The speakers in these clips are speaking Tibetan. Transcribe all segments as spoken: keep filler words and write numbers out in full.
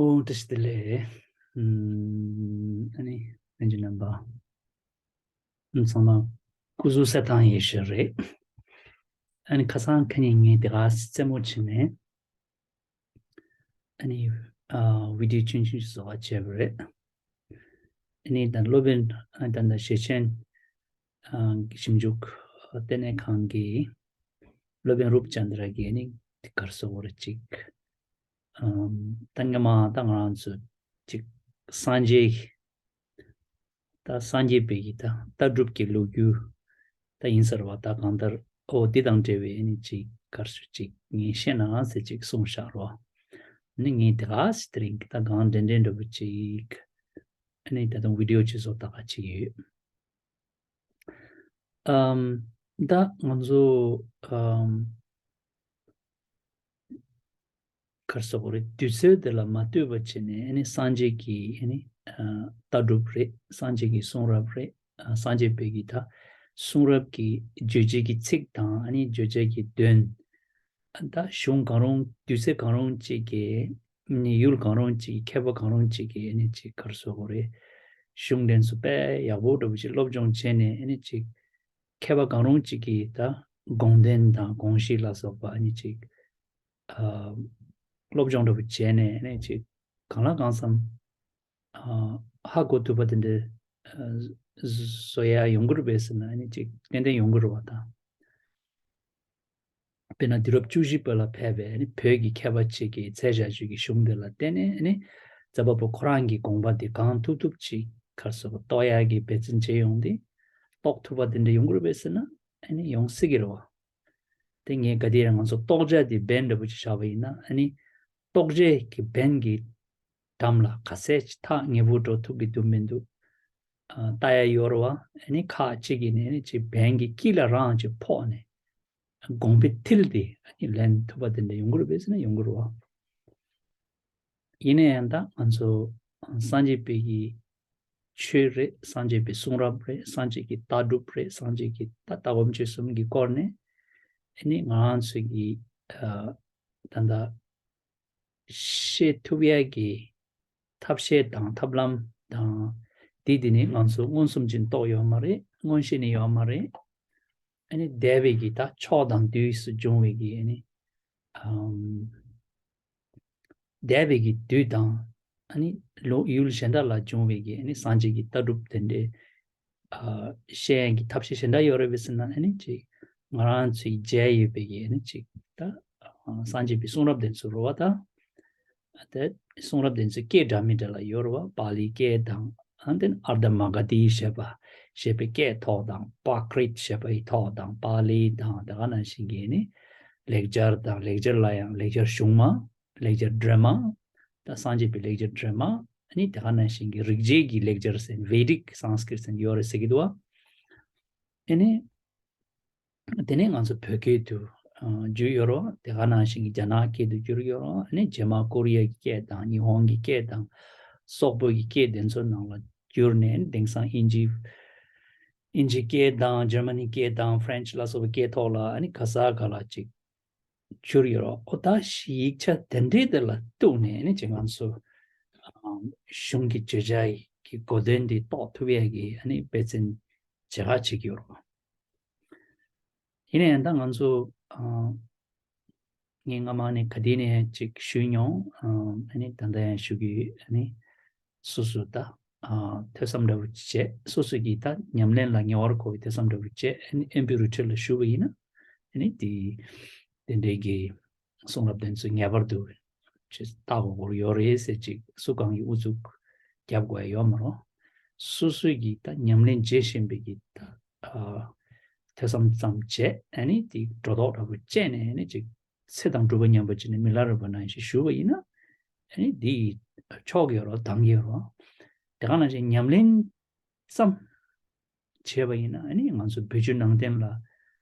ཨོ། བཀྲ་ཤིས་བདེ་ལེགས། ཨམ། ཨ་ནི་ལྷན་རྒྱས་རྣམ་པ། ཨམ། ཚང་མ་སྐུ་གཟུགས་གསལ་ཐང་ཡེ་ཤེས་རེད། ཨ་ནི་ཁ་སང་ཁ་ཉིན་ངས་དེ་ག་རྩེད་མོ་བྱས་ནས། ཨ་ནི། ཨ། བི་ཌིའོ་ཆུང་ཆུང་ཞིག་བཟོ་བ་བྱས་པ་རེད། ཨ་ནི་ད་སློབ་དཔོན། ཨ། ད་ད་ཞེ་ཆེན། ཨ། ཞིབ་འཇུག་ལྟེ་གནས་ཁང་གི་སློབ་དཔོན་རུབ་ཅན་དྲ་གིས་ཨ་ནི་དེ་གར་སོ་བོར་ཅིག་ཨམ། ད་སྔ་མ་ད་ང་རང་ཚོ་ཅིག་སངས་རྒྱས། ད་སངས་རྒྱས་པའི་གི་ད་ལྟ་གྲུབ་ཀྱི་ལོ་རྒྱུས་ད་ཡིན་ཟེར་བ། ད་གང་ལྟར་ཨོ་དེ་དང་འབྲེལ་བའི་ཨ་ནི་ཅིག་གར་སོ་ཅིག་ངས་བཤད་ན་ཟེར་ཅིག་གསུངས་བཞག་རོ། ཨ་ནི་ངས་དེ་ག་སི་དེ་རིང་ད་གང་འདྲེན་འདྲེན་འདྲ་པོ་ཅིག་ཨ་ནི་ད་དུང་བི་ཌིའོ་ཅིག་བཟོ་ད་ག་ཅིག་ཡོད། ཨམ། ད་ང་ཚོ། ཨམ། གར་སོ་བོར་དུས་ཚོད་དེ་ལ་མ་ལྟོས་པ་བྱས་ནས་ཨ་ནི་སངས་རྒྱས་ཀྱི་ཨ་ནི། ཨ། ལྟ་གྲུབ་རེད། སངས་རྒྱས་ཀྱི་གསུང་རབ་རེད། ཨ། སངས་རྒྱས་པའི་གི་ད་གསུང་རབ་ཀྱི་བརྗོད་བྱེད་ཀྱི་ཚིག་དང་ཨ་ནི་བརྗོད་བྱེད་ཀྱི་དོན། ཨ། ད་གཞུང་གང་རུང་དུས་ཚོད་གང་རུང་ཅིག་གི་ཨ་ནི་ཡུལ་གང་རུང་ཅིག་མཁས་པ་གང་རུང་ཅིག་གིས་ཨ་ནི་ཅིག་གར་སོ་བོར་གཞུང་འདྲེན་སུ་དཔེ་ཡག་པོ་འདྲ་པོ་ཅིག་སློབ་སྦྱོང་བྱས་ནས་ཨ་ནི་ཅིག་མཁས་པ་གང་རུང་ཅིག་གིས་ད་དགོངས་དོན་དང་དགོངས་གཞི་ལ་སོགས་པ་ཨ་ནི་ཅིག་ཨ། སློབ་སྦྱོང་འདྲ་པོ་བྱས་ནས་ཨ་ནི་ཅིག་གང་ལ་གང་འཚམ། ཨ། ཧ་གོ་ཐུབ་པ་དེ་འདྲ། ཨ། བཟོ་ཡ་ཡོང་གི་རེད་པས་ཟེར་ན་ཨ་ནི་ཅིག་ཏན་ཏན་ཡོང་གི་རེད་པ་དང་། དཔེར་ན་དུས་རབས་བཅུ་བཞི་པ་ལ་ཕེབས་པའི་ཨ་ནི་བོད་ཀྱི་མཁས་པ་ཅིག་གིས་མཛད་བཞག་ཅིག་གི་གཞུང་དེ་ལ་བརྟེན་ནས་ཨ་ནི་རྩ་བ་པོ་ཁོ་རང་གི་དགོངས་པ་དེ་གང་ཐུབ་ཐུབ་ཅིག་གར་སོ་བོར་རྟོགས་ཡ་གི་འབད་བརྩོན་བྱེད་ཡོང་དུས་རྟོགས་ཐུབ་པ་དེ་འདྲ་ཡོང་གི་རེད་པས་ཟེར་ན་ཨ་ནི་ཡོང་སྲིད་ཀྱི་རེད་པ། དེ་ངས་ག་དེ་ཡང་ང་ཚོ་རྟོགས་བྱ་དེ་འབེན་འདྲ་པོ་ཅིག་བཞག་པ་ཡིན་ན་ཨ་ནི་རྟོགས་བྱེད་ཀྱི་འབེན་གྱི་འགྲམ་ལ་ག་ཚད་ཅིག་ཐག་ཉེ་པོ་འགྲོ་ཐུབ་ཀྱི་འདུག་མི་འདུག་ཨ། ལྟ་ཡ་ཡོད་རེད་པ། ཨ་ནི་ཁག་ཅིག་གིས་ནི་ཨ་ནི་ཅིག་འབེན་གྱི་དཀྱིལ་ལ་རང་ཅིག་ཕོག་ནས་དགོངས་པའི་མཐིལ་དེ་ཨ་ནི་ལེན་ཐུབ་པ་དེ་འདྲ་ཡོང་གི་རེད་པས་ཟེར་ན་ཡོང་གི་རེད་པ། ཡིན་ན་ཡང་ད་ང་ཚོ་སངས་རྒྱས་པའི་གི་ཆོས་རེད། སངས་རྒྱས་པའི་གསུང་རབ་རེད། སངས་རྒྱས་ཀྱི་ལྟ་གྲུབ་རེད། སངས་རྒྱས་ཀྱི་ད་ལྟ་སྒོམ་སྤྱོད་གསུམ་གྱི་སྐོར་ནས་ཨ་ནི་ང་རང་ཚོས་ཀྱི། ཨ། ད་ལྟ་ཤེས་ཐུབ་ཡ་གི་ཐབས་ཤེས་དང་ཐབས་ལམ་དང་དེ་དེ་ནི་ང་ཚོ་མངོན་སུམ་ཅིག་རྟོགས་ཡོད་མ་རེད། མངོན་ཤེས་ནི་ཡོད་མ་རེད། ཨ་ནི་འདས་པའི་གི་ད་ཕྱོགས་དང་དུས་སུ་བྱུང་བའི་གི་ཨ་ནི། ཨམ། འདས་པའི་གི་དུས་དང་ཨ་ནི་ལོ་ཡུལ་གཞན་དག་ལ་བྱུང་བའི་གི་ཨ་ནི་སངས་རྒྱས་ཀྱི་ལྟ་གྲུབ་དེ་འདྲའི། ཨ། ཤེས་ཡོན་གྱི་ཐབས་ཤེས་གཞན་དག་ཡོད་རེད་པས་ཟེར་ན་ཨ་ནི་ཅིག་ང་རང་ཚོའི་མཇལ་ཡོད་པའི་གི་ཨ་ནི་ཅིག་ད་སངས་རྒྱས་པའི་གསུང་རབ་དེ་ཚོ་རེད་པ། ད་དེ་གསུང་རབ་དེ་ཚོ་སྐད་འདྲ་མི་འདྲ་ལ་ཡོད་རེད་པ། པཱ་ལིའི་སྐད་དང་། ཨ། དེ་ནི་ཨརྡྷ་མ་ག་དྷ་ཞེས་པ་ཞེས་པའི་སྐད་ཐོག་དང་། པྲ་ཀྲིད་ཞེས་པའི་ཐོག་དང་། པཱ་ལི་དང་། དེ་ག་ནང་བཞིན་གྱི་ཨ་ནི་ལེགས་སྦྱར་དང་། ལེགས་སྦྱར་ལ་ཡང་ལེགས་སྦྱར་གཞུང་མ། ལེགས་སྦྱར་སྒྲོན་མ། ད་སངས་རྒྱས་པའི་ལེགས་སྦྱར་སྒྲོན་མ། ཨ་ནི་དེ་ག་ནང་བཞིན་གྱི་རིག་བྱེད་ཀྱི་ལེགས་སྦྱར་ཟེར། Vedic Sanskrit ཟེར་ཡོད་རེད་ཟེར་གྱི་འདུག་པ། ཨ་ནི་དེ་ནས་ང་ཚོ་བོད་སྐད་དུ། ཨ། བསྒྱུར་ཡོད་རེད་པ། དེ་ག་ནང་བཞིན་གྱི་རྒྱ་ནག་སྐད་དུ་བསྒྱུར་ཡོད་རེད་པ། ཨ་ནི་རྗེས་མ་ཀོ་རི་ཡ་གི་སྐད་དང་ཉི་ཧོང་གི་སྐད་དང་སོག་པོ་གི་སྐད་དེ་ཚོ་ནང་ལ་བསྒྱུར་ནས་དེང་སང་དབྱིན་ཇི། དབྱིན་ཇི་སྐད་དང་འཇར་མ་ནི་སྐད་དང་ཧྥ་རན་ཆི་ལ་སོགས་པའི་སྐད་ཐོག་ལ་ཨ་ནི་ག་ས་ག་ལ་ཅིག་བསྒྱུར་ཡོད་རེད་པ། ཨོ་ད་ཡིག་ཆ་དེ་འདྲའི་དེ་ལ་གཏུགས་ནས་ཨ་ནི་ཅིག་ང་ཚོ། ཨ། གཞུང་གི་བརྗོད་བྱ་ཡི་གི་གོ་དོན་དེ་རྟོགས་ཐུབ་ཡ་གི་ཨ་ནི་འབད་བརྩོན་བྱེད་ག་བྱེད་ཀྱི་ཡོད་རེད་པ། ཡིན་ན་ཡང་ད་ང་ཚོ། ཨ། ངས་སྔ་མ་ནས་ག་དུས་ནས་ཅིག་ཞུས་མྱོང་། ཨ། ཨ་ནི་ད་ལྟ་ཡང་ཞུ་གི་ཡོད། ཨ་ནི་སོ་སོ་ད། ཨ། ཐོས་བསམ་འདྲ་པོ་བྱས། སོ་སོ་གིས་ད་ཉམས་ལེན་ལ་ངེས་པར་དགོས་པའི་ཐོས་བསམ་འདྲ་པོ་བྱས། ཨ་ནི་ཨེམ་པི་རི་ཀལ་ལ་ཞུགས་པ་ཡིན་ན། ཨ་ནི་དེ། དེ་འདྲའི་གི་གསུང་རབ་དེ་ཚོ་ངེས་པར་དུ་ཅིག་ལྟ་དགོས་ཀྱི་ཡོད་རེད་ཟེར་ཅིག་སུ་གང་གིས་ཨུ་ཚུགས་རྒྱབ་དགོས་ཡ་ཡོད་མ་རེད། སོ་སོ་གིས་ད་ཉམས་ལེན་བྱེད་བཞིན་པའི་གི་ད། ཨ། ཐོས་བསམ་ཙམ་བྱས། ཨ་ནི་དེ་སྒྲོ་འདོགས་འདྲ་པོ་བཅད་ནས་ཨ་ནི་ཅིག་ཚེ་དང་སྒྲུབ་པ་མཉམ་པ་ཅིག་ནི་མི་ལ་རས་པ་ནང་བཞིན་ཞུ་བ་ཡིན་ན། ཨ་ནི་འདི་ཆོག་གི་ཡོད་རེད། འདང་གི་ཡོད་རེད། དེ་ག་ནང་བཞིན་ཉམས་ལེན་ཙམ་བྱས་པ་ཡིན་ན། ཨ་ནི་ང་ཚོ་བོད་བརྒྱུད་ནང་བསྟན་ལ་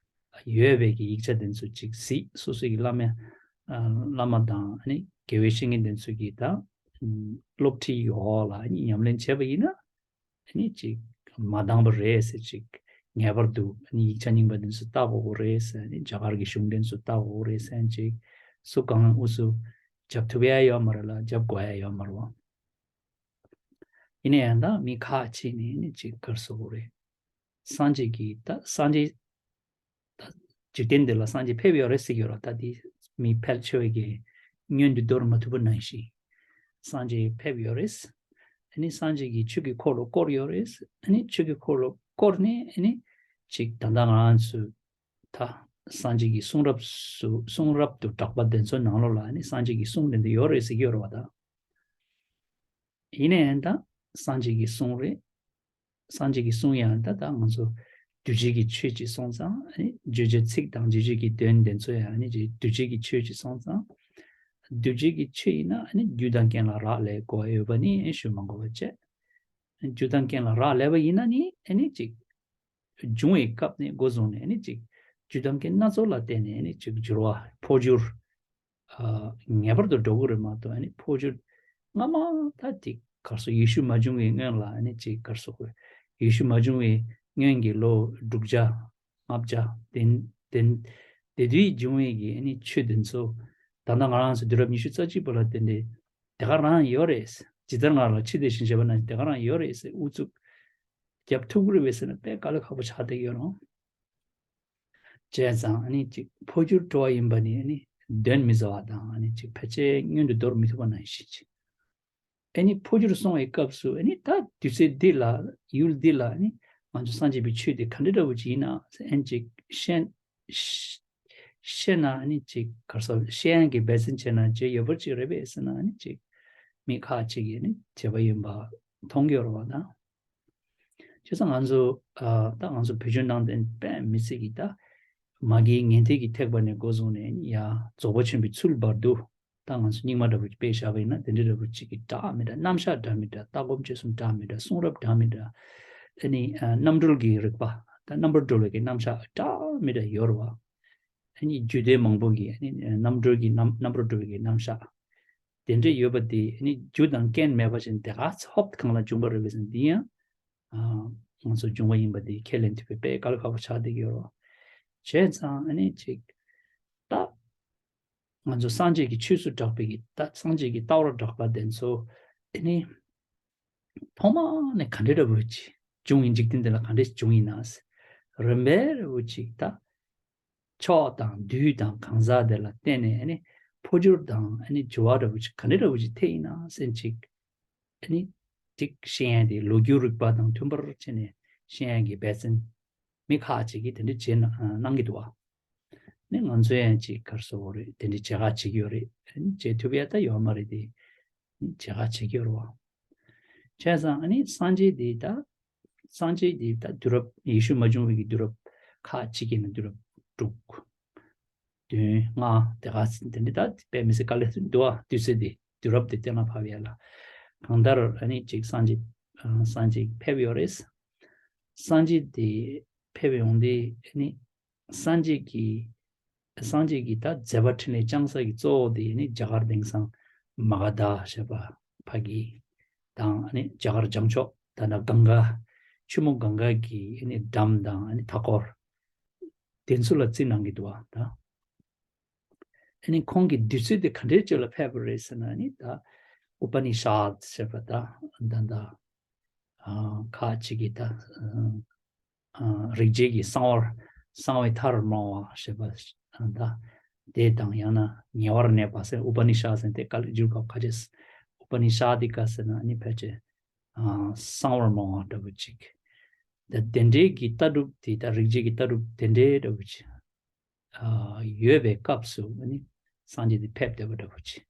ཡོད་པའི་གི་ཡིག་ཆ་དེ་ཚོ་ཅིག་གཟིགས། སོ་སོ་གི་བླ་མ། ཨ། བླ་མ་དང་ཨ་ནི་དགེ་བའི་བཤེས་གཉེན་དེ་ཚོ་གི་ད་སློབ་ཁྲིད་འོག་ལ་ཨ་ནི་ཉམས་ལེན་བྱས་པ་ཡིན་ན། ཨ་ནི་ཅིག་མ་འདང་པ་རེད་ཟེར། ཅིག་ངེས་པར་དུ་ཨ་ནི་ཡིག་ཆ་རྙིང་པ་དེ་ཚོ་ལྟ་དགོས་ཀྱི་རེད་ཟེར། ཨ་ནི་རྒྱ་གར་གྱི་གཞུང་དེ་ཚོ་ལྟ་དགོས་ཀྱི་རེད་ཟེར། ཅིག་སུ་གང་ཨུ་ཚུགས་ རྒྱབ་ཐུབ་ཡ་ཡོད་མ་རེད་ལ་རྒྱབ་དགོས་ཡ་ཡོད་མ་རེད་བ། ཡིན་ན་ཡང་ད་མི་ཁག་ཅིག་ནས་ནི་ཅིག་ག་རེ་ཟེར་དགོས་རེད། སངས་རྒྱས་ཀྱི་ད་སངས་རྒྱས་ད་འཇིག་རྟེན་འདི་ལ་སངས་རྒྱས་ཕེབས་ཡོད་རེད་ཟེར་གྱི་ཡོད་རེད། ད་འདི་མི་ཕལ་ཆེ་བས་ཀྱི་མངོན་དུ་འདོར་མ་ཐུབ་པ་ནང་བཞིན་སངས་རྒྱས་ཕེབས་ཡོད་རེད། ཨ་ནི་སངས་རྒྱས་ཀྱིས་ཆོས་ཀྱི་འཁོར་ལོ་བསྐོར་ཡོད་རེད། ཨ་ནི་ཆོས་ཀྱི་འཁོར་ལོ་བསྐོར་ནས་ཨ་ནི་ཅིག་ད་ལྟ་ང་རང་ཚོས་ད་སངས་རྒྱས་ཀྱི་གསུང་རབ་སུ་གསུང་རབ་ཏུ་གྲགས་པ་དེ་ཚོའི་ནང་ལོགས་ལ་ཨ་ནི་སངས་རྒྱས་ཀྱི་གསུང་དེ་འདྲ་ཡོད་རེད་ཟེར་གྱི་ཡོད་རེད་བ་ད། ཡིན་ནའི་ད་སངས་རྒྱས་ཀྱི་གསུང་རེད། སངས་རྒྱས་ཀྱི་གསུང་ཡང་ད་ད་ང་ཚོ་གདུལ་བྱའི་གི་ཆོས་ཅིག་སོང་ཙང་ཨ་ནི་བརྗོད་བྱའི་ཚིག་དང་བརྗོད་བྱེད་ཀྱི་དོན་དེ་ཚོ་ཡང་ཨ་ནི་གདུལ་བྱའི་གི་ཆོས་ཅིག་སོང་ཙང་། གདུལ་བྱའི་གི་ཆོས་ཡིན་ན་ཨ་ནི་རྒྱུ་དང་རྐྱེན་ལ་རག་ལས་དགོས་ཡོད་པ་ནི་ཨེ་ཞུ་མ་དགོས་པ་བྱས། རྒྱུ་དང་རྐྱེན་ལ་རག་ལས་པ་ཡིན་ན་ནི་ཨ་ནི་ཅིག་འབྱུང་བའི་སྐབས་ནས་འགོ་བཟུང་ནས་ཨ་ནི་ཅིག་རྒྱུ་དང་རྐྱེན་སྣ་ཚོགས་ལ་བརྟེན་ནས་ཨ་ནི་ཅིག་འགྱུར་བ་འཕོ་འགྱུར། ཨ། ངེས་པར་དུ་འགྲོ་གི་རེད་མ་གཏོགས་ཨ་ནི་འཕོ་འགྱུར་སྔ་མ་ད་ཅིག་ག་རེ་ཟེར་ཡེ་ཤུ་མ་བྱུང་བའི་སྔོན་ལ་ཨ་ནི་ཅིག་ག་རེ་ཟེར་དགོས། ཡེ་ཤུ་མ་བྱུང་བའི་སྔོན་གྱི་ལོ་དྲུག་བརྒྱ་ལྔ་བརྒྱ་དེ་དེ་དེ་དུས་བྱུང་བའི་གི་ཨ་ནི་ཆོས་དེ་ཚོ་ད་ལྟ་ང་རང་ཚོ་དུས་རབས་ཉི་ཤུ་རྩ་གཅིག་པ་ལ་དེ་འདྲའི་དེ་ག་རང་ཡོད་རེད། ཇི་ལྟར་ང་ལ་ཕྱི་དེ་བཞིན་བྱས་པ་ན་དེ་ག་རང་ཡོད་རེད་ཟེར་ཨུ་ཚུགས་རྒྱབ་ཐུབ་ཀྱི་རེད་པས་ཟེར་ན་དཔེ་དཀའ་ལས་ཁག་པོ་ཆགས་བསྡད་ཡོད་རུང་། བྱས་ཙང་ཨ་ནི་ཅིག་འཕོ་འགྱུར་འགྲོ་བ་ཡིན་པ་ནི་ཨ་ནི་གདོན་མི་ཟ་བ་དང་ཨ་ནི་ཅིག་ཕལ་ཆེར་མངོན་དུ་འདོར་མི་ཐུབ་པ་ནང་བཞིན་ཅིག་ཨ་ནི་འཕོ་འགྱུར་སོང་བའི་སྐབས་སུ་ཨ་ནི་ད་དུས་ཚོད་འདི་ལ་ཡུལ་འདི་ལ་ཨ་ནི་ང་ཚོ་སངས་རྒྱས་པའི་ཆོས་འདི་ག་འདྲ་འདྲ་བོ་ཅིག་ཡིན་ན་ཨ་ནི་ཅིག་ཤེས་ཤེས་ན་ཨ་ནི་ཅིག་ག་རེ་ཟེར་ཤེས་ཡོན་གྱི་འབད་བརྩོན་བྱས་ན་བྱེད་ཡོད་པ་ཅིག་རེད་པས་ཟེར་ན་ཨ་ནི་ཅིག་མི་ཁག་ཅིག་གིས་ཨ་ནི་བྱས་པ་ཡིན་པ་མཐོང་གི་ཡོད་རེད་བ་ད། བྱས་ཙང་ང་ཚོ་ཨ་ད་ང་ཚོ་བོད་བརྒྱུད་ནང་བསྟན་དཔེ་མི་སྲིད་ཀྱི་ད་མ་གིའི་ངན་ཐད་ཀྱི་ཐེག་པ་ནས་འགོ་བཟུང་ནས་ཡ་རྫོགས་པ་ཆེན་པོའི་ཚུལ་བར་དུ་ད་ང་ཚོ་རྙིང་མ་འདྲ་པོ་དཔེ་བཞག་པ་ཡིན་ན་དེ་འདྲ་འདྲ་པོ་ཅིག་གི་འདྲ་མི་འདྲ་རྣམ་གཞག་འདྲ་མི་འདྲ་ལྟ་སྒོམ་སྤྱོད་གསུམ་འདྲ་མི་འདྲ་གསུང་རབ་འདྲ་མི་འདྲ་ཨ་ནི་ཨ་རྣམ་གྲོལ་གྱི་རིག་པ་ད་རྣམ་པར་གྲོལ་བའི་གི་རྣམ་གཞག་འདྲ་མི་འདྲ་ཡོད་རེད་བ། ཨ་ནི་རྒྱུད་སྡེ་མང་པོ་གི་ཨ་ནི་རྣམ་གྲོལ་གྱི་རྣམ་རྣམ་པར་གྲོལ་བའི་གི་རྣམ་གཞག་དེ་འདྲ་ཡོད་པ་དེ་ཨ་ནི་རྒྱུ་དང་རྐྱེན་མེད་པ་ཅིག་དེ་ག་ཚོད་གང་ལ་བྱུང་བ་རེད་པས་ཟེར་ན་འདི་ཡང་ཨ་ང་ཚོ་འབྱུང་བ་ཡིན་པ་དེ་ཁས་ལེན་ཐུབ་པའི་དཔེ་དཀའ་ལས་ཁག་པོ་ཆགས་བསྡད་ཀྱི་ཡོད་རེད། བྱས་ཙང་ཨ་ནི་ཅིག་ད་ང་ཚོ་སངས་རྒྱས་ཀྱི་ཆོས་སུ་གྲགས་པའི་གི་ད་སངས་རྒྱས་ཀྱི་ལྟ་བར་གྲགས་པ་དེ་ཚོ་ཨ་ནི་ཐོག་མ་ནས་ག་འདྲ་འདྲ་བོ་ཅིག་བྱུང་ཡིན་འཇིག་རྟེན་འདི་ལ་ག་འདྲ་བྱུང་ཡིན་ན་རིམ་པས་འདྲ་བོ་ཅིག་ད། ཕྱོགས་དང་དུས་དང་གང་ཟག་དེ་ལ་བརྟེན་ནས་ཨ་ནི་འཕོ་འགྱུར་དང་ཨ་ནི་འགྱུར་བ་འདྲ་བོ་ཅིག་ག་འདྲ་འདྲ་བོ་ཅིག་ཐེབས་ཡིན་ན་ཟེར་ཅིག་ཨ་ནི་ཅིག་ཤེས་ཡ་དེ་ལོ་རྒྱུས་རིག་པ་དང་མཐུན་པར་བྱས་ནས་ཤེས་ཡ་གི་འབད་བརྩོན་མི་ཁག་ཅིག་གིས་དེ་འདྲ་བྱས་ན་གནང་གི་འདུག་བ། ནི་ང་ཚོ་ཡང་ཅིག་ག་རེ་ཟེར་དགོས་རེད་དེ་འདྲ་བྱེད་ག་བྱེད་ཀྱི་ཡོད་རེད། ཨ་ནི་བྱེད་ཐུབ་ཡ་ད་ཡོད་མ་རེད་དེ། བྱེད་ག་བྱེད་ཀྱི་ཡོད་རེད་བ། བྱས་ཙང་ཨ་ནི་སངས་རྒྱས་དེ་ད། སངས་རྒྱས་དེ་ད་དུས་རབས་ཡེ་ཤུ་མ་བྱུང་བའི་གི་དུས་རབས་ཁག་ཅིག་ཡིན་ན་དུས་རབས་དྲུག་བདུན་ལྔ་དེ་ག་དེ་འདྲ་ད་དཔེ་མི་སྲིད་དཀའ་ལས་འདུག་བ་དུས་ཚོད་དེ་དུས་རབས་དེ་གཏན་ལ་ཕབ་ཡ་ལ། གང་ལྟར་ཨ་ནི་ཅིག་སངས་རྒྱས་སངས་རྒྱས་ཕེབས་ཡོད་རེད། སངས་རྒྱས་དེ་ཕེབས་ཡོང་དུས་ཨ་ནི། སངས་རྒྱས་ཀྱི། སངས་རྒྱས་ཀྱི་ད་མཛད་པ་འཕྲིན་ལས་བསྐྱངས་ས་ཀྱི་གཙོ་བོ་དེ་ནི་རྒྱ་གར་དེང་སང་མ་ག་དྷ་ཞེས་པ་ཕ་གི་དང་ནི་རྒྱ་གར་བྱང་ཕྱོགས་ད་ནི་གངྒཱ་ཆུ་མོ་གངྒཱ་གི་ནི་འགྲམ་དང་ནི་མཐའ་འཁོར་དེ་ཚོ་ལ་རྩིས་གནང་གི་འདུག་བ་ད། ཨ་ནི་ཁོང་གི་དུས་ཚོད་དེ་ག་འདྲའི་ཅིག་ལ་ཕེབས་པ་རེད་ཟེར་ན་ནི་ད་ཨུ་པ་ནི་ཤཱད་ཞེས་པ་ད་ད་ད་ཁ་ཅིག་གི་ད། རིག་བྱེད་ཀྱི་གསང་བར་གསང་བའི་མཐར་སྨྲ་བ་ཞེས་པ་དང་། དེ་དང་ཡང་ན་ཉེ་བར་གནས་པ་ཟེར་ཨུ་པ་ནི་ཤཱད་ཟེར་དེ་ག་ལ་བསྒྱུར་སྐབས་ཁ་ཅིག་ཨུ་པ་ནི་ཤཱད་དེ་ག་ཟེར་ན་ནི་ཕལ་ཆེར་གསང་བར་སྨྲ་བ་འདྲ་བོ་ཅིག་ད་དེ་འདྲའི་གི་ལྟ་གྲུབ་དེ་ད་རིག་བྱེད་ཀྱི་ལྟ་གྲུབ་དེ་འདྲའི་འདྲ་བོ་ཅིག་ཡོད་པའི་སྐབས་སུ་ནི་སངས་རྒྱས་དེ་ཕེབས་བསྡད་པ་འདྲ་བོ་ཅིག་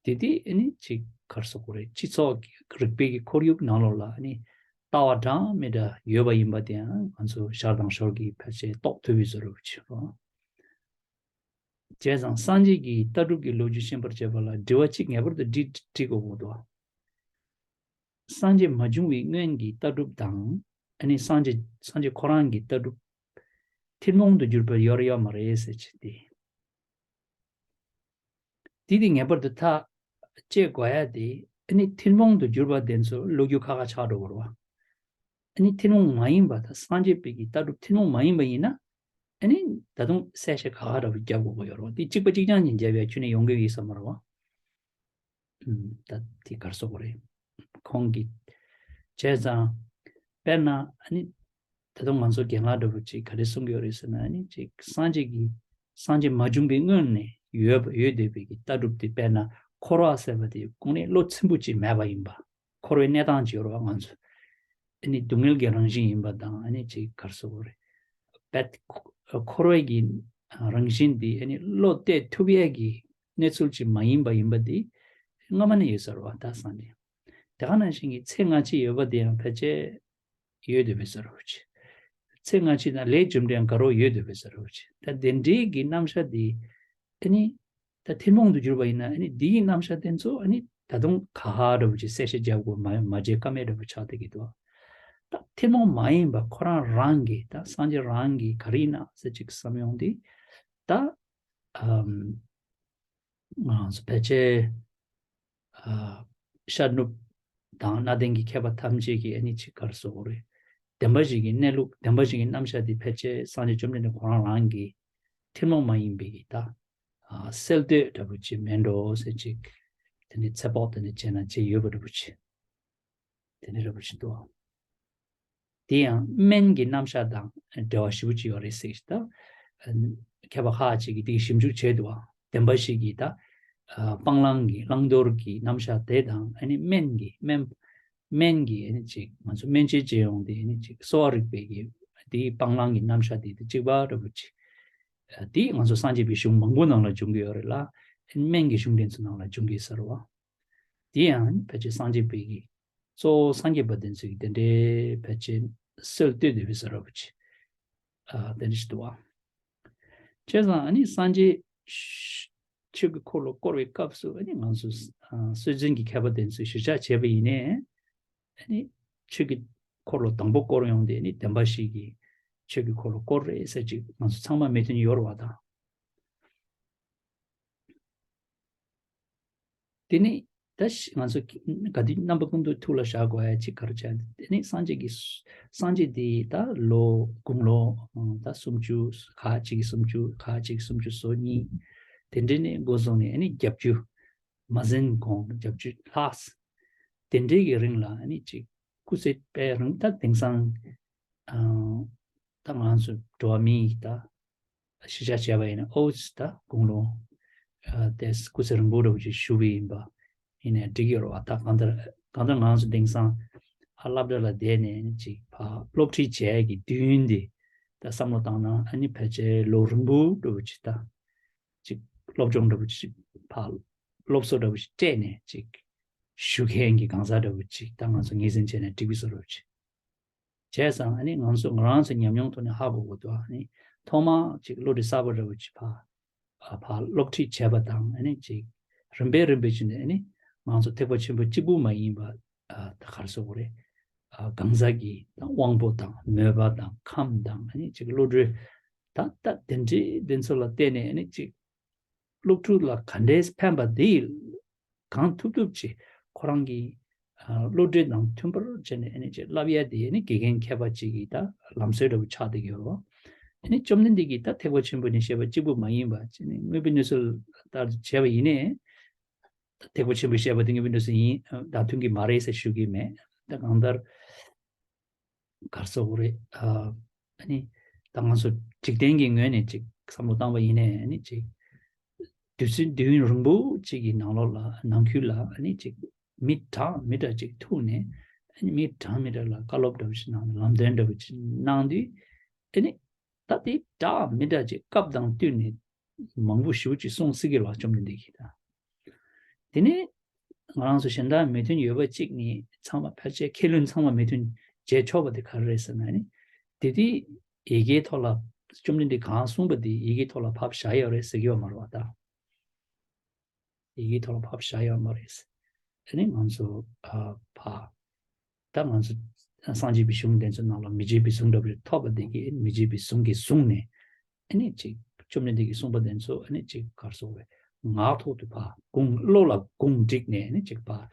དེ་དེ་ནི་ཅིག་ག་རེ་ཟེར་དགོས་རེད། སྤྱི་ཚོགས་ཀྱི་རིག་པའི་གི་ཁོར་ཡུག་ནང་ལོགས་ལ་ནི་ལྟ་བ་འདྲ་མི་འདྲ་ཡོད་པ་ཡིན་པ་དེའང་ང་ཚོ་ཞར་དང་ཞོར་གྱིས་ཕལ་ཆེར་རྟོགས་ཐུབ་པའི་བཟོ་འདྲ་བོ་ཅིག་རེད། བྱས་ཙང་སངས་རྒྱས་ཀྱི་ལྟ་གྲུབ་ཀྱི་ལོ་རྒྱུས་ཤེས་པར་བྱེད་པ་ལ་དྲི་བ་གཅིག་ངེས་པར་དུ་འདྲི་འདྲི་དགོས་ཀྱི་འདུག་སངས་རྒྱས་མ་བྱུང་བའི་སྔོན་གྱི་ལྟ་གྲུབ་དང་ཨ་ནི་སངས་རྒྱས་སངས་རྒྱས་ཁོ་རང་གི་ལྟ་གྲུབ་ཐུན་མོང་དུ་གྱུར་པ་ཡོད་རེད་ཡོད་མ་རེད་ཟེར་བྱས་ཏེ། དེ་དེ་ངེས་པར་དུ་ཐག་བཅད་དགོས་ཡ་དེ་ཨ་ནི་ཐུན་མོང་དུ་གྱུར་པ་དེ་ཚོ་ལོ་རྒྱུས་ཁག་ཁག་ཆགས་འགྲོ་གི་རེད་བ། ཨ་ནི་ཐུན་མོང་མ་ཡིན་པ་དང་སངས་རྒྱས་པའི་གི་ལྟ་གྲུབ་ཐུན་མོང་མ་ཡིན་པ་ཡིན་ན་ཨ་ནི་ད་དུང་གསལ་བཤད་ཁག་ཁག་འདྲ་བོ་རྒྱབ་དགོས་ཀྱི་ཡོད་རེད་བ། དེ་གཅིག་པ་གཅིག་རྐྱང་གཉིས་རྒྱབ་ཡ་ཁྱོན་ནས་ཡོང་གི་ཡོད་ས་མ་རེད་བ། ད་དེ་གར་སོགས་པ་རེད། ཁོང་གིས་བྱས་ཙང་། དཔེར་ན་ཨ་ནི་ད་དུང་ང་ཚོ་རྒན་ལགས་འདྲ་བོ་ཅིག་ག་རེ་གསུང་གི་ཡོད་རེད་ཟེར་ན། ཨ་ནི་ཅིག་སངས་རྒྱས་ཀྱི་སངས་རྒྱས་མ་བྱུང་པའི་སྔོན་ནས་ཡོད་པ་ཡོད་བསྡད་པའི་གི་ལྟ་གྲུབ་དེ། དཔེར་ན་འཁོར་བ་ཟེར་བ་དེ་དངོས་གནས་བློ་ཚིམ་པོ་ཅིག་མེད་པ་ཡིན་པ། འཁོར་བའི་གནས་སྟངས་ཅིག་ཡོད་རེད་བ། ང་ཚོ་ཨ་ནི་སྡུག་བསྔལ་གྱི་རང་བཞིན་ཡིན་པ་དང་། ཨ་ནི་ཅིག་གར་སོགས་རེད། བེད་འཁོར་བའི་གི་རང་བཞིན་དེ་ཨ་ནི་བློ་གཏད་ཐུབ་ཡས་ཀྱི་གནས་ཚུལ་ཅིག་མ་ཡིན་པ་ཡིན་པ་དེ་སྔ་མ་ནས་ཡོད་ས་རེད་བ། ད་སངས་རྒྱས་དེ་ག་ནང་བཞིན་གྱི་ཚེ་སྔ་ཕྱི་ཡོད་པ་དེ་ཡང་ཕལ་ཆེར་ཡོད་བསྡད་པའི་ས་རེད་བ་ཅིག་ཚེ་སྔ་ཕྱི་དང་ལས་རྒྱུ་འབྲས་ཡང་དགའ་རོགས་ཡོད་བསྡད་པའི་ས་རེད་བ་ཅིག་ད་དེ་འདྲའི་གི་རྣམ་གཞག་དེ་ཨ་ནི་ད་ཐུན་མོང་དུ་གྱུར་པ་ཡིན་ན། ཨ་ནི་འདིའི་རྣམ་གཞག་དེ་ཚོ་ཨ་ནི་ད་དུང་ག་ཧ་འདྲ་བོ་ཅིག་གསལ་བཤད་རྒྱབ་དགོས་མ་མ་བྱས་ཀ་མེད་འདྲ་བོ་ཆགས་བསྡད་ཀྱི་འདུག་ད་ཐུན་མོང་མ་ཡིན་པ་ཁོ་རང་རང་གི། ད་སངས་རྒྱས་རང་གི་ག་རེ་ཡིན་ན་ཟེར་ཅིག་བསམ་ཡོང་དུས། ད་ཨམ་ང་རང་ཚོ་ཕལ་ཆེར་ཨ་ཤར་ནུབ་དང་གནའ་དེང་གི་མཁས་པ་ཐམས་ཅད་ཀྱིས་ཨ་ནི་ཅིག་གར་སོགས་རེད། བདེན་པ་བཞི་གི་གནས་ལུགས། བདེན་པ་བཞི་གི་རྣམ་གཞག་འདི་ཕལ་ཆེར་སངས་རྒྱས་བཅོམ་ལྡན་འདས་ཁོ་རང་རང་གི་ཐུན་མོང་མ་ཡིན་པའི་གི་ད་ཨ་གསལ་བཏོད་འདྲ་བོ་ཅིག་མེད་འགྲོ་ཟེར་ཅིག་དེ་ནི་ཚེ་དཔག་དེ་ནི་བྱས་ན་བྱས་ཡོད་པ་འདྲ་བོ་ཅིག་དེ་ནི་འདྲ་བོ་ཅིག་འདུག་དེ་ཡང་སྨན་གྱི་རྣམ་གཞག་དང་འབྲེལ་བ་ཞེ་པོ་ཅིག་ཡོད་རེད་ཟེར། ད་མཁས་པ་ཁག་ཅིག་གིས་དེའི་ཞིབ་འཇུག་བྱས་འདུག་བ། བདེན་པ་བཞི་གི་ད་སྤང་བླང་གི་བླང་དོར་གྱི་རྣམ་གཞག་དེ་དང་། ཨ་ནི་སྨན་གྱི་སྨན་སྨན་གྱི་ཨ་ནི་ཅིག་ང་ཚོ་སྨན་དཔྱད་བྱེད་ཡོང་དེ། ཨ་ནི་ཅིག་གསོ་བ་རིག་པའི་གི་དེའི་སྤང་བླང་གི་རྣམ་གཞག་དེ་དང་གཅིག་པ་འདྲ་བོ་ཅིག་དེ་ང་ཚོ་སངས་རྒྱས་པའི་གཞུང་མང་པོ་ནང་ལ་འབྱུང་གི་ཡོད་རེད་ལ། ཨ་ནི་སྨན་གྱི་གཞུང་དེ་ཚོ་ནང་ལ་འབྱུང་གི་ཡོད་ས་རེད་བ། དེ་ཡང་ཕལ་ཆེར་སངས་རྒྱས་པའི་གི་གཙོ་བོ་སངས་རྒྱས་པ་དེ་ཚོའི་གི་དེ་འདྲའི་ཕལ་ཆེར་སྲོལ་བཏོད་བསྡད་པའི་ས་རེད་བ་ཅིག་ཨ་དེ་འདྲ་ཞིག་འདུག་བ། བྱས་ཙང་ཨ་ནི་སངས་རྒྱས་ཆོས་ཀྱི་འཁོར་ལོ་བསྐོར་བའི་སྐབས་སུ། ཨ་ནི་ང་ཚོ་ཨ་སྲོལ་འཛིན་གྱི་མཁས་པ་དེ་ཚོས་གཞིར་བཞག་བྱས་པ་ཡིན་ནའི། ཨ་ནི་ཆོས་ཀྱི་འཁོར་ལོ་དང་པོ་བསྐོར་ཡོང་དེ་ཨ་ནི་བདེན་པ་བཞི་གི་ཆོས་ཀྱི་འཁོར་ལོ་བསྐོར་རེད་ཟེར་ཅིག་ང་ཚོ་ཚང་མ་མོས་མཐུན་ཡོད་རེད་བ་ད། དེ་ནི་ད་ང་ཚོ་ག་དུས་རྣམ་པ་ཀུན་ཏུ་ཐུགས་ལ་བཞག་དགོས་ཡ་ཅིག་ག་རེ་བྱ། དེ་ནི་སངས་རྒྱས་ཀྱི་སངས་རྒྱས་དེ་ད་ལོ་དགུང་ལོ་ད་སུམ་ཅུ་ཁ་ཅིག་སུམ་ཅུ་ཁ་ཅིག་སུམ་ཅུ་སོ་གཉིས། དེ་འདྲ་ནས་འགོ་བཟུང་ནས་ཨ་ནི་བརྒྱད་ཅུ་མ་ཟིན་གོང་བརྒྱད་ཅུ་ལྷག་དེ་འདྲའི་གི་རིང་ལ་ཨ་ནི་ཅིག་སྐུ་ཚེ་དཔལ་རིང་། ད་དེང་སང་ཨ་ད་ང་ཚོ་འགྲོ་བ་མིའི་ད་གཞིར་བཞག་བྱས་པ་ཡིན་ན། ཨོ་ཙི་ད་དགུང་ལོ་ཨ་དེ་སྐུ་ཚེ་རིང་པོ་འདྲ་བོ་ཅིག་བཞུགས་པ་ཡིན་པ་ཡིན་ནའི་འགྲིག་གི་ཡོད་རེད་བ། ད་གང་ལྟར་གང་ལྟར་ང་ཚོ་དེང་སང་ཨ་སློབ་གྲྭ་ལ་བསྡད་ནས་ཅིག་ཕར་སློབ་ཁྲིད་བྱས་ཀྱི་དུས་ཡུན་དེ་ད་བསམ་བློ་བཏང་ན། ཨ་ནི་ཕལ་ཆེར་ལོ་རིང་པོ་འདྲ་བོ་ཅིག་ད་ཅིག་སློབ་སྦྱོང་འདྲ་བོ་ཅིག་ཕར་སློབ་གསོ་འདྲ་བོ་ཅིག་སྤྲད་ནས་ཅིག་བཞུགས་མཁན་གྱི་གང་ཟག་འདྲ་བོ་ཅིག་ད་ང་ཚོ་ངོས་འཛིན་བྱས་ན་འགྲིག་པའི་བཟོ་འདྲ་བོ་ཅིག་བྱས་ཙང་ཨ་ནི་ང་ཚོ་ང་རང་ཚོ་ཉམས་མྱོང་ཐོག་ནས་ཧ་གོ་དགོས་འདུག་ཨ་ནི་ཐོག་མར་ཅིག་བློ་གྲོས་གསར་པ་འདྲ་བོ་ཅིག་ཕར་ཨ་ཕར་སློབ་ཁྲིད་བྱས་པ་དང་། ཨ་ནི་ཅིག་རིམ་པས་རིམ་པས་བྱས་ནས་ཨ་ནི་ང་ཚོ་ཐེག་པ་ཆེན་པོ་གཅིག་པུ་མ་ཡིན་པ་ཨ་ད་ག་རེ་ཟེར་དགོས་རེད། ཨ་གང་ཟག་གི་དབང་པོ་དང་མོས་པ་དང་ཁམས་དང་། ཨ་ནི་ཅིག་བློ་གྲོས་ད་ལྟ་དེ་འདྲའི་དེ་ཚོ་ལ་བརྟེན་ནས་ཨ་ནི་ཅིག་སློབ་ཕྲུག་ལ་ག་འདྲས་ཕན་པ་དེ་གང་ཐུབ་ཐུབ་ཅིག་ཁོ་རང་གི་ཨ་བློ་གྲོས་དང་མཐུན་པར་བྱས་ནས་ཨ་ནི་ཅིག་བསླབ་ཡ་དེ་ཨ་ནི་དགེ་རྒན་མཁས་པ་ཅིག་གི་ད་ལམ་སྲོལ་འདྲ་བོ་ཆགས་བསྡད་ཀྱི་ཡོད་རེད་བ། ཨ་ནི་བཅོམ་ལྡན་འདས་ཀྱིས་ད་ཐེག་པ་ཆེན་པོ་ནས་བཤད་པ་གཅིག་པུ་མ་ཡིན་པ་བྱས་ནས་དངོས་པོའི་གནས་ཚུལ་ལྟར་དུ་བྱས་པ་ཡིན་ནའི། ཐེག་པ་ཆེན་པོས་བཤད་པ་དེ་དངོས་པོའི་གནས་ཚུལ་ཡིན་དང་མཐུན་གྱི་མ་རེད་ཟེར་ཞུ་གི་མེད། ད་གང་ལྟར་ག་རེ་ཟེར་དགོས་རེད། ཨ་ནི་ད་ང་ཚོ་འཇིག་རྟེན་གྱི་ངོས་ནས་ཅིག་བསམ་བློ་བཏང་བ་ཡིན་ནའི། ཨ་ནི་ཅིག་དུས་ཚོད་དུས་ཡུན་རིང་པོ་ཅིག་གི་ནང་ལོགས་ལ་ནང་ཁུལ་ལ་ཨ་ནི་ཅིག་མི་འདྲ་མི་འདྲ་ཅིག་ཐུག་ནས། ཨ་ནི་མི་འདྲ་མི་འདྲ་ལ་བཀའ་སློབ་འདྲ་བོ་ཞིག་གནང་། ལམ་སྟོན་འདྲ་བོ་ཅིག་གནང་དུས། ཨ་ནི་ད་དེ་འདྲ་མི་འདྲ་ཅིག་སྐབས་དང་བསྟུན་ནས་མང་པོ་ཞེ་པོ་ཅིག་གསུངས་སྲིད་ཀྱི་རེད་བ། བཅོམ་ལྡན་འདས་ཀྱིས་ད། དེ་ནས་ང་རང་ཚོ་གཞན་དག་མོས་མཐུན་ཡོད་པ་གཅིག་ནི། ཚང་མ་ཕལ་ཆེར་མཁས་བླུན་ཚང་མ་མོས་མཐུན་བྱས་ཆོག་པ་དེ་ག་རེ་རེད་ཟེར་ན། ཨ་ནི་དེ་དུས་ཡི་གེའི་ཐོག་ལ་བཅོམ་ལྡན་འདས་གང་གསུངས་པ་དེ་ཡི་གེའི་ཐོག་ལ་ཕབ་བཞག་ཡོད་རེད་ཟེར་གྱི་ཡོད་མ་རེད་བ་ད། ཡི་གེའི་ཐོག་ལ་ཕབ་བཞག་ཡོད་མ་རེད། ཨ་ནི་ང་ཚོ་ཨ་ཕ་ད་ང་ཚོ་སངས་རྒྱས་པའི་གཞུང་དེ་ཚོ་ནང་ལ་མི་བརྗེད་པའི་གཟུངས་འདྲ་པོ་ཞིག་ཐོབ་པ་དེ་གིས། མི་བརྗེད་པའི་གཟུངས་ཀྱིས་བཟུང་ནས། ཨ་ནི་ཅིག་བཅོམ་ལྡན་འདས་ཀྱིས་གསུངས་པ་དེ་ཚོ་ཨ་ནི་ཅིག་ག་རེ་ཟེར་དགོས་རེད། ངག་ཐོག་ཏུ་ཕར་གུང་བློ་ལ་གུང་བསྒྲིགས་ནས། ཨ་ནི་ཅིག་ཕར་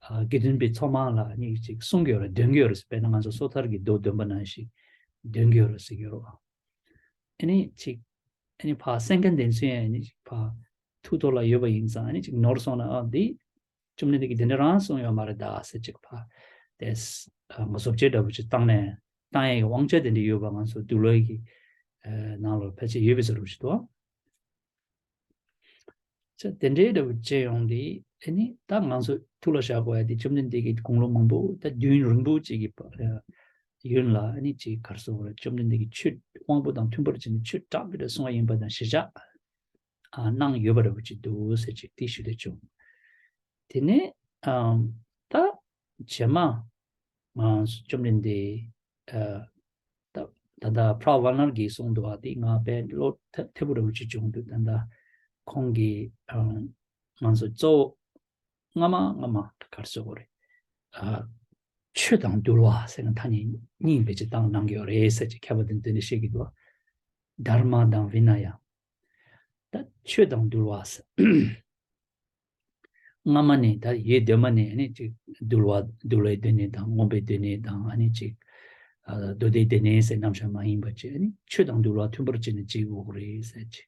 ཨ་དགེ་འདུན་པའི་ཚོགས་མང་ལ་ཨ་ནི་ཅིག་གསུང་གི་ཡོད་རེད། འདོན་གྱི་ཡོད་རེད། དཔེར་ན་ང་ཚོ་སོ་ཐར་གྱི་མདོ་འདོན་པ་ནང་བཞིན་འདོན་གྱི་ཡོད་རེད་ཟེར་གྱི་ཡོད་རེད་བ། ཨ་ནི་ཅིག་ཨ་ནི་ཕར་གསན་མཁན་དེ་ཚོ་ཡང་ཨ་ནི་ཅིག་ཕར་ཐུགས་ཐོག་ལ་ཡོད་པ་ཡིན་ཙང་། ཨ་ནི་ཅིག་ནོར་སོང་ན། ཨ་འདི་ བཅོམ་ལྡན་འདས་ཀྱིས་དེ་འདྲ་རང་གསུངས་ཡོད་མ་རེད་ད་ཟེར་ཅིག་ཕ། དེས་ང་བཟོ་བཅོས་འདྲ་པོ་ཅིག་བཏང་ནས་བཏང་ཡས་ཀྱི་དབང་ཆ་དེ་འདྲ་ཡོད་པ་ང་ཚོ་འདུལ་བའི་གི་ནང་ལོགས་ཕལ་ཆེར་ཡོད་པའི་བཟོ་འདྲ་པོ་ཅིག་འདུག་ཅེས་དེ་འདྲའི་འདྲ་པོ་བྱས་ཡོང་དུས་ཨ་ནི་ད་ང་ཚོ་ཐུགས་ལ་བཞག་དགོས་ཡ་དེ་བཅོམ་ལྡན་འདས་ཀྱིས་དགུང་ལོ་མང་པོ་ད་དུས་ཡུན་རིང་པོ་ཅིག་གི་ཡུན་ལ་ཨ་ནི་ཅིག་ག་རེ་ཟེར་དགོས་རེད། བཅོམ་ལྡན་འདས་ཀྱིས་ཆོས་དབང་པོ་དང་མཐུན་པར་བྱས་ནས་ཆོས་དྲག་པོ་འདྲ་གསུངས་པ་ཡིན་པ་དང་གཞིར་བཞག་གནང་ཡོད་པ་འདྲ་པོ་ཅིག་འདུག་ཟེར་ཅིག་དེ་ཞུ་འདོད་བྱུང་། དེ་ནས་ད་རྗེས་མ་ང་བཅོམ་ལྡན་འདས་ད་ད་ལྟ་ཕྲ་ཝ་ལར་གྱིས་གསུངས་འདུག་པ། དེ་ང་དཔེ་བློ་ཐེ་ཐེ་པོ་འདྲ་པོ་ཅིག་བྱུང་འདུག་ད་ལྟ་ཁོང་གིས་ང་ཚོ་གཙོ་བོ་སྔ་མ་སྔ་མ་ག་རེ་ཟེར་དགོས་རེད། ཆོས་དང་འདུལ་བ་ཟེར་ན་ཐ་སྙད་གཉིས་བེད་སྤྱོད་བཏང་གནང་གི་ཡོད་རེད་ཟེར་ཅིག་མཁས་པ་དེ་འདི་འདྲ་བཤད་ཀྱི་འདུག་པ། དྷརྨ་དང་བི་ནཱ་ཡ། ད་ཆོས་དང་འདུལ་བ་ཟེར། སྔ་མ་ནས་ད་ཡོད་དུས་མ་ནས་ཨ་ནི་ཅིག་འདུལ་བ་འདུལ་བའི་སྡེ་སྣོད་དང་མངོན་པའི་སྡེ་སྣོད་དང་ཨ་ནི་ཅིག་མདོ་སྡེའི་སྡེ་སྣོད་ཟེར་རྣམ་གཞག་མ་ཡིན་པ་ཅིག་ཨ་ནི་ཆོས་དང་འདུལ་བ་མཐུན་པར་བྱས་ནས་བྱེད་དགོས་ཀྱི་རེད་ཟེར་ཅིག་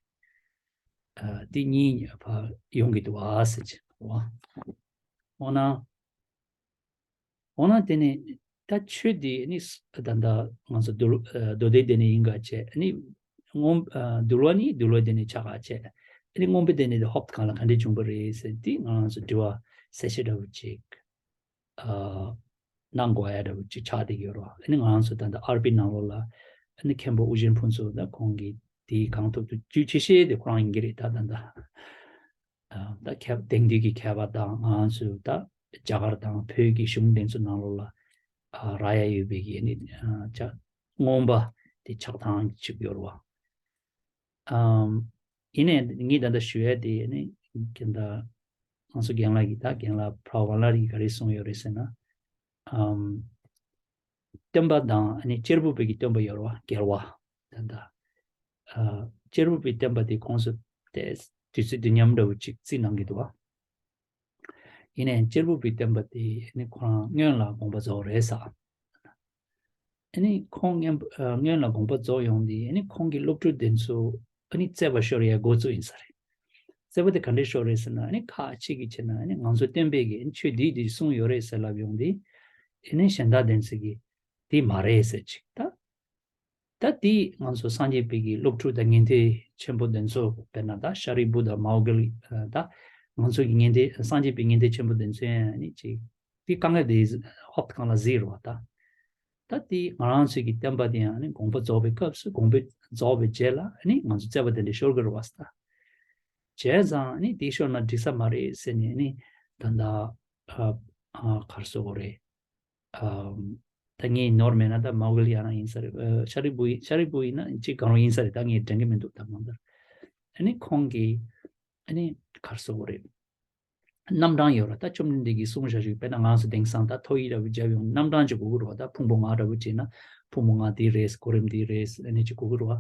དེ་གཉིས་ཕར་ཡོང་གི་འདུག་པ་ཟེར་ཅིག་འོ་ན། འོ་ན་དེ་ནི་ད་ཆོས་འདི་ནི་ད་ལྟ་ང་ཚོ་འདུལ་མདོ་སྡེའི་སྡེ་སྣོད་ཡིན་ག་བྱས་ནི་སྔོན་འདུལ་བ་ནི་འདུལ་བའི་སྡེ་སྣོད་ཆགས་ག་བྱས་ནི་མངོན་པའི་སྡེ་སྣོད་དེ་ཧོབ་གང་ལ་ག་འདྲས་བྱུང་བ་རེད་ཟེར་འདི་ང་རང་ཚོ་དྲི་བ་གསལ་བཤད་འདྲ་བོ་ཅིག་གནང་དགོས་ཡ་འདྲ་བོ་ཅིག་ཆགས་བསྡད་ཡོད་རེད་བ། ཨ་ནི་ང་རང་ཚོ་ད་ལྟ་ཨར་པི་ནང་ལོགས་ལ་ཨ་ནི་མཁན་པོ་ཨུ་རྒྱན་ཕུན་ཚོགས་དང་ཁོང་གིས་དེའི་གང་ཐུབ་ཐུབ་རྒྱུ་ཆེ་ཤོས་དེ་ཁོ་རང་ཡིན་གྱི་རེད་ད་ད་ལྟ། ད་མཁས་དེང་དུས་ཀྱི་མཁས་པ་དང་ང་ཚོས་ད་རྒྱ་གར་དང་བོད་ཀྱི་གཞུང་དེ་ཚོ་ནང་ལོགས་ལ་རག་ཡ་ཡོད་པའི་གི་ནི་ཅ་མངོན་པ་དེ་ཆགས་སྡང་ཅིག་ཡོད་རེད་བ། ཡིན་ནའི་ངས་ད་ལྟ་ཞུ་ཡ་དེ་ནི་ད་ང་ཚོ་རྒན་ལགས་ཀྱིས་ད་རྒན་ལགས་ཕྲ་ཝ་ལར་གྱིས་ག་རེ་གསུངས་ཡོད་རེད་ཟེར་ན། སྟོན་པ་དང་ཨ་ནི་གཅེར་བུ་པའི་གི་སྟོན་པ་ཡོད་རེད་བ་རྒྱལ་བ། ད་ལྟ་ཨ་གཅེར་བུ་པའི་སྟོན་པ་དེ་ཁོང་ཚོ་དེ་དུས་ཚོད་དུས་མཉམ་འདྲ་བོ་ཅིག་བརྩི་གནང་གི་འདུག་བ། ཡིན་ནའི་གཅེར་བུ་པའི་སྟོན་པ་དེ་ཨ་ནི་ཁོ་རང་སྔོན་ལ་དགོངས་པ་རྫོགས་རེད་ས། ཨ་ནི་ཁོང་སྔོན་ཨ་སྔོན་ལ་དགོངས་པ་རྫོགས་ཡོང་དུས་ཨ་ནི་ཁོང་གི་སློབ་ཕྲུག་དེ་ཚོ་ཨ་ནི་རྩོད་པ་ཤོར་ཡའི་འགོ་བཙུགས་ཡིན་ས་རེད། རྩོད་པ་དེ་ག་འདྲས་ཤོར་རེད་ཟེར་ན་ཨ་ནི་ཁ་ཅིག་གིས་བྱས་ན་ཨ་ནི་ང་ཚོ་སྟོན་པས་ཀྱིས་ཨ་ནི་ཆོས་འདི་འདི་གསུངས་ཡོད་རེད་ཟེར་ལབ་ཡོང་དུས་ཨ་ནི་གཞན་དག་དེ་ཚོ་གིས་འདི་མ་རེད་ཟེར་ཅིག་ད། ད་འདི་ང་ཚོ་སངས་རྒྱས་པའི་གི་སློབ་ཕྲུག་དང་ཉན་ཐོས་ཆེན་པོ་དེ་ཚོ་དཔེར་ན་ད་ཤཱ་རིའི་བུ་དང་མོའུ་ཀ་ལི་ད་ང་ཚོ་གི་ཉན་ཐོས་སངས་རྒྱས་པའི་ཉན་ཐོས་ཆེན་པོ་དེ་ཚོ་ཡང་ཨ་ནི་ཅིག་འདི་དཀའ་ངལ་དེ་ཧོབ་གང་ལ་གཟིགས་རེད་བ་ད། ད་འདི་ང་རང་ཚོའི་གི་བསྟན་པ་དེ་ཡང་ཨ་ནི་དགོངས་པ་རྫོགས་པའི་སྐབས་སུ་དགོངས་པ་རྫོགས་པའི་རྗེས་ལ་ཨ་ནི་ང་ཚོ་རྩོད་པ་དེ་འདྲ་ཤོར་གི་རེད་བ་ད། བྱས་ཙང་ཨ་ནི་འདི་ཤོར་ན་འགྲིག་ས་མ་རེད་ཟེར་ནས་ཨ་ནི་ད་ལྟ་ཨ་ཨ་ག་རེ་ཟེར་དགོས་རེད། ཨམ། ད་ངས་ནོར་མེད་ན་ད་མོའུ་ཀ་ལི་ཡང་ཡིན་ས་རེད། ཨ་ཤཱ་རིའི་བུ་ཡིན་ཤཱ་རིའི་བུ་ཡིན་ན་ཅིག་གང་རུང་ཡིན་ས་རེད། ད་ངས་དྲན་གི་མི་འདུག་ད་མང་མཐར། ཨ་ནི་ཁོང་གིས་ཨ་ནི་ག་རེ་ཟེར་དགོས་རེད། རྣམ་གྲངས་ཡོད་ར་ད་བཅོམ་ལྡན་འདས་ཀྱིས་གསུངས་བཞག་ཞིག་དཔེར་ན་ང་ཚོ་དེང་སང་ད་ཐོ་ཡིག་འདྲ་བོ་བརྒྱབ་ཡོང་རྣམ་གྲངས་ཅིག་དགོས་ཀྱི་རེད་བ། ད་ཕུང་པོ་ལྔ་འདྲ་བོ་བྱས་ན་ཕུང་པོ་ལྔ་འདི་རེད་གོ་རིམ་འདི་རེད་ཨ་ནི་ཅིག་དགོས་ཀྱི་རེད་བ།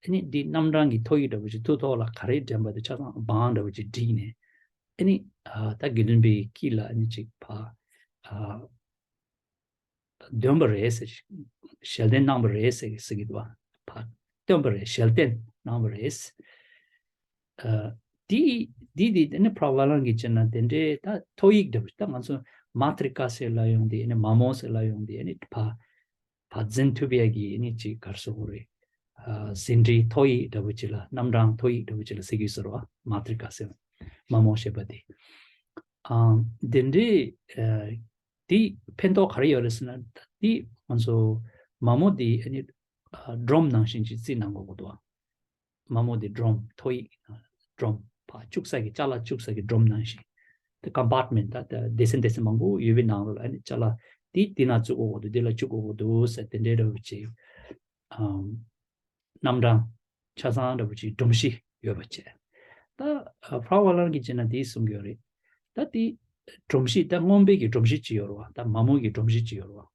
ཨ་ནི་འདི་རྣམ་གྲངས་ཀྱི་ཐོ་ཡིག་འདྲ་བོ་ཅིག་ཐུགས་ཐོག་ལ་ག་རེ་དྲན་པ་དེ་ཆ་ཚང་བང་འདྲ་བོ་ཅིག་བསྒྲིགས་ནས་ཨ་ནི་ད་དགེ་འདུན་པའི་དཀྱིལ་ལ་ཨ་ནི་ཅིག་ཕ། ཨ། འདོན་པ་རེད་ཟེར། ཞལ་འདོན་གནང་བ་རེད་ཟེར་ཟེར་གྱི་འདུག་བ། ཕ། སྟོན་པ་རེད་ཞལ་འདོན་གནང་བ་རེད། ཨ། འདི་འདི་འདི་དེ་ནི་ཕྲ་བ་ལང་གི་བྱས་ན་དེ་འདྲའི་ད་ཐོ་ཡིག་འདྲ་བོ་ད་ང་ཚོ་མ་ཏྲི་ཀ་ཟེར་ལ་ཡོང་དེ་ནི་མ་མོ་ཟེར་ལ་ཡོང་དེ་ནི་ཕ། ཕ་འཛིན་ཐུབ་ཡ་གི་ནི་ཅིག་གར་སོ་གོ་རེད། ཨ། ཟིན་བྲིས་ཐོ་ཡིག་འདྲ་བོ་ཅིག་ལ་རྣམ་གྲངས་ཐོ་ཡིག་འདྲ་བོ་ཅིག་ལ་ཟེར་གྱི་ཟེར་བ་མ་ཏྲི་ཀ་ཟེར་བ་མ་མོ་ཞེས་པ་དེ། ཨ། འདི་འདྲའི་ཨ། དེ་ཕན་ཐོགས་ག་རེ་ཡོད་རེད་ཟེར་ན་དེ་ང་ཚོ་མ་མོ་དེ་ཨ་ནི་ཨ། སྒྲོམ་ནང་བཞིན་ཅིག་བརྩིས་གནང་དགོས་ཀྱི་འདུག་མ་མོ་དེ་སྒྲོམ་ཐོ་ཡིག་སྒྲོམ་ཕར་བཅུག་ས་གི་ཅ་ལག་བཅུག་ས་གི་སྒྲོམ་ནང་བཞིན་དེ་ཀམ་པར་ཊི་མེན་ཊི་ད་སྡེ་ཚན་སྡེ་ཚན་མང་པོ་ཡོད་པའི་ནང་ལོགས་ལ་ཨ་ནི་ཅ་ལག་དེ་དེ་ན་བཅུག་དགོས་ཀྱི་འདུག་དེ་ལ་བཅུག་དགོས་ཀྱི་འདུག་ཟེར་དེ་འདྲའི་འདྲ་བོ་ཅིག་ཨམ། རྣམ་གྲངས་ཆ་ཚང་འདྲ་བོ་ཅིག་སྒྲོམ་གཞི་ཡོད་པ་བྱས། ད་ཕྲ་བ་ལང་གིས་བྱས་ན་དེ་གསུང་གི་ཡོད་རེད། ད་དེ་སྒྲོམ་གཞི་ད་མངོན་པའི་གི་སྒྲོམ་གཞི་ཅིག་ཡོད་རེད་བ། ད་མ་མོ་གི་སྒྲོམ་གཞི་ཅིག་ཡོད་རེད་བ།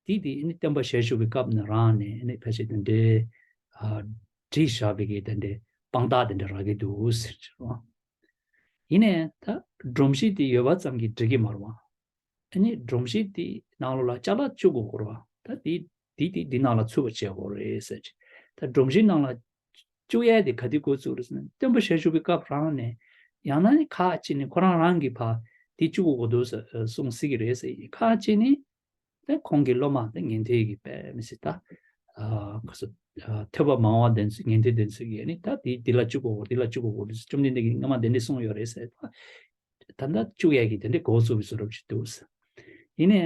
དེ་དེ་ཨ་ནི་བསྟན་པ་ཞལ་བཞུགས་པའི་སྐབས་ནས་རང་ནས་ཨ་ནི་ཕལ་ཆེར་དེ་འདྲའི་ཨ། བྲིས་བཞག་པའི་གི་དེ་འདྲའི་དཔང་རྟགས་དེ་འདྲ་རག་གི་འདུག་ཟེར་གྱི་རེད་བ། ཡིན་ནའི་ད་སྒྲོམ་གཞི་དེ་ཡོད་པ་ཙམ་གྱིས་འགྲིག་གི་མ་རེད་བ། ཨ་ནི་སྒྲོམ་གཞི་དེའི་ནང་ལོགས་ལ་ཅ་ལག་བཅུག་དགོས་ཀྱི་རེད་བ། ད་དེ་དེ་དེ་དེ་ནང་ལ་ཚུད་པ་བྱེད་དགོས་རེད་ཟེར་གྱི། ད་སྒྲོམ་གཞིའི་ནང་ལ་བཅུག་ཡས་དེ་ག་དུས་འགོ་བཙུགས་རེད་ཟེར་ན་སྟོན་པ་ཞལ་བཞུགས་པའི་སྐབས་རང་ནས་ཡང་ན་ནི་ཁག་ཅིག་ནས་ཁོ་རང་རང་གི་ཕ་ དེ་བཅུག་དགོས་འདུག་ཟེར་གསུངས་སྲིད་ཀྱི་རེད་ཟེར་ཡིན། ཁ་ཅིག་ནི་ད་ཁོང་གི་སློབ་མ་ད་ཉན་ཐོས་ཀྱི་དཔེ་མི་སྲིད་ད་ཁོ་ཚོ་ཐོས་པ་མང་བ་དེ་ཚོ་ཉན་ཐོས་དེ་ཚོ་གིས་ནི་ད་དེ་དེ་ལ་བཅུག་དགོས་དེ་ལ་བཅུག་དགོས་འདུག་བཅོམ་ལྡན་འདས་ཀྱིས་སྔ་མ་དེ་འདྲས་གསུངས་ཡོད་རེད་ཟེར། ད་ད་ལྟ་བཅུག་ཡག་གི་དེ་འདྲས་འགོ་བཙུགས་པའི་བཟོ་འདྲ་ཅིག་འདུག་ཟེར། ཡིན་ནའི་